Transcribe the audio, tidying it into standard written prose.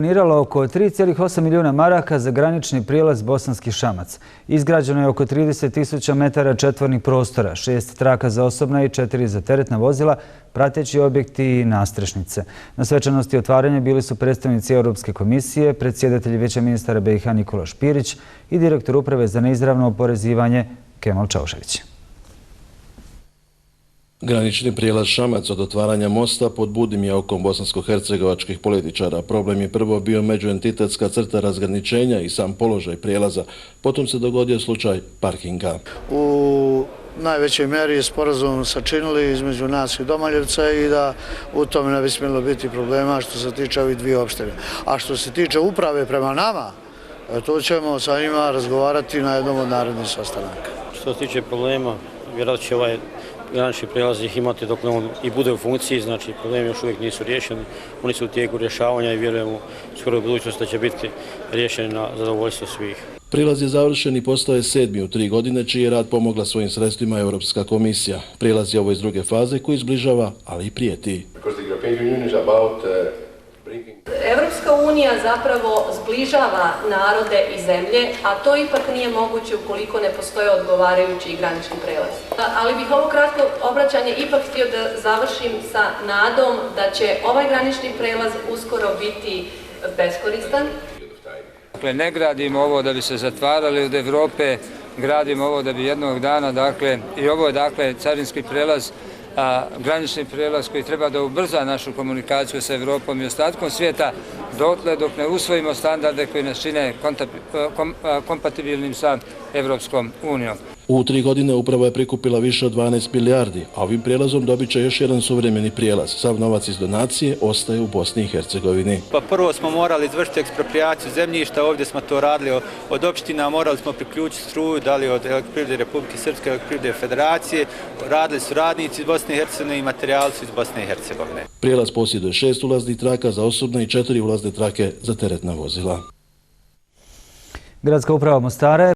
Planiralo oko 3,8 milijuna maraka za granični prijelaz Bosanski Šamac. Izgrađeno je oko 30.000 metara četvornih prostora, 6 traka za osobna i 4 za teretna vozila, prateći objekti i nastrešnice. Na svečanosti otvaranja bili su predstavnici Europske komisije, predsjedatelji Vijeća ministara BiH Nikola Špirić i direktor Uprave za neizravno oporezivanje Kemal Čaušević. Granični prijelaz Šamac od otvaranja mosta pod budnim je okom bosansko-hercegovačkih političara. Problem je prvo bio međuentitetska crta razgraničenja i sam položaj prijelaza. Potom se dogodio slučaj parkinga. U najvećoj mjeri je sporazum sačinili između nas i Domaljevca i da u tome ne bi smjelo biti problema što se tiče ovih dvije opštine. A što se tiče uprave prema nama, to ćemo sa njima razgovarati na jednom od narednih sastanaka. Što se tiče problema, vjerojatno će ovaj granični prijelaz ih imati dok on i bude u funkciji, znači problemi još uvijek nisu riješeni, oni su u tijeku rješavanja i vjerujemo u skoroj budućnosti da će biti riješeni na zadovoljstvo svih. Prilaz je završen i postaje 7. u 3 godine, čiji je rad pomogla svojim sredstvima Europska komisija. Prilaz je ovo iz druge faze koji zbližava, ali i prijeti. Europska unija zapravo zbližava narode i zemlje, a to ipak nije moguće ukoliko ne postoje odgovarajući granični prelaz. Ali bih ovo kratko obraćanje ipak htio da završim sa nadom da će ovaj granični prelaz uskoro biti beskoristan. Dakle, ne gradimo ovo da bi se zatvarali od Evrope, gradimo ovo da bi jednog dana, dakle, i ovo je dakle carinski prelaz, granični prijelaz koji treba da ubrza našu komunikaciju sa Evropom i ostatkom svijeta, dotle dok ne usvojimo standarde koji nas čine kompatibilnim sa Evropskom unijom. U 3 godine uprava je prikupila više od 12 milijardi, a ovim prijelazom dobit će još jedan suvremeni prijelaz. Sav novac iz donacije ostaje u Bosni i Hercegovini. Pa prvo smo morali izvršiti eksproprijaciju zemljišta, ovdje smo to radili od opština, morali smo priključiti struju, da li od Elektroprivrede Republike Srpske, Elektroprivrede Federacije, radili su radnici iz Bosne i Hercegovine i materijali su iz Bosne i Hercegovine. Prijelaz posjeduje 6 ulaznih traka za osobne i 4 ulazne trake za teretna vozila. Gradska uprava Mostara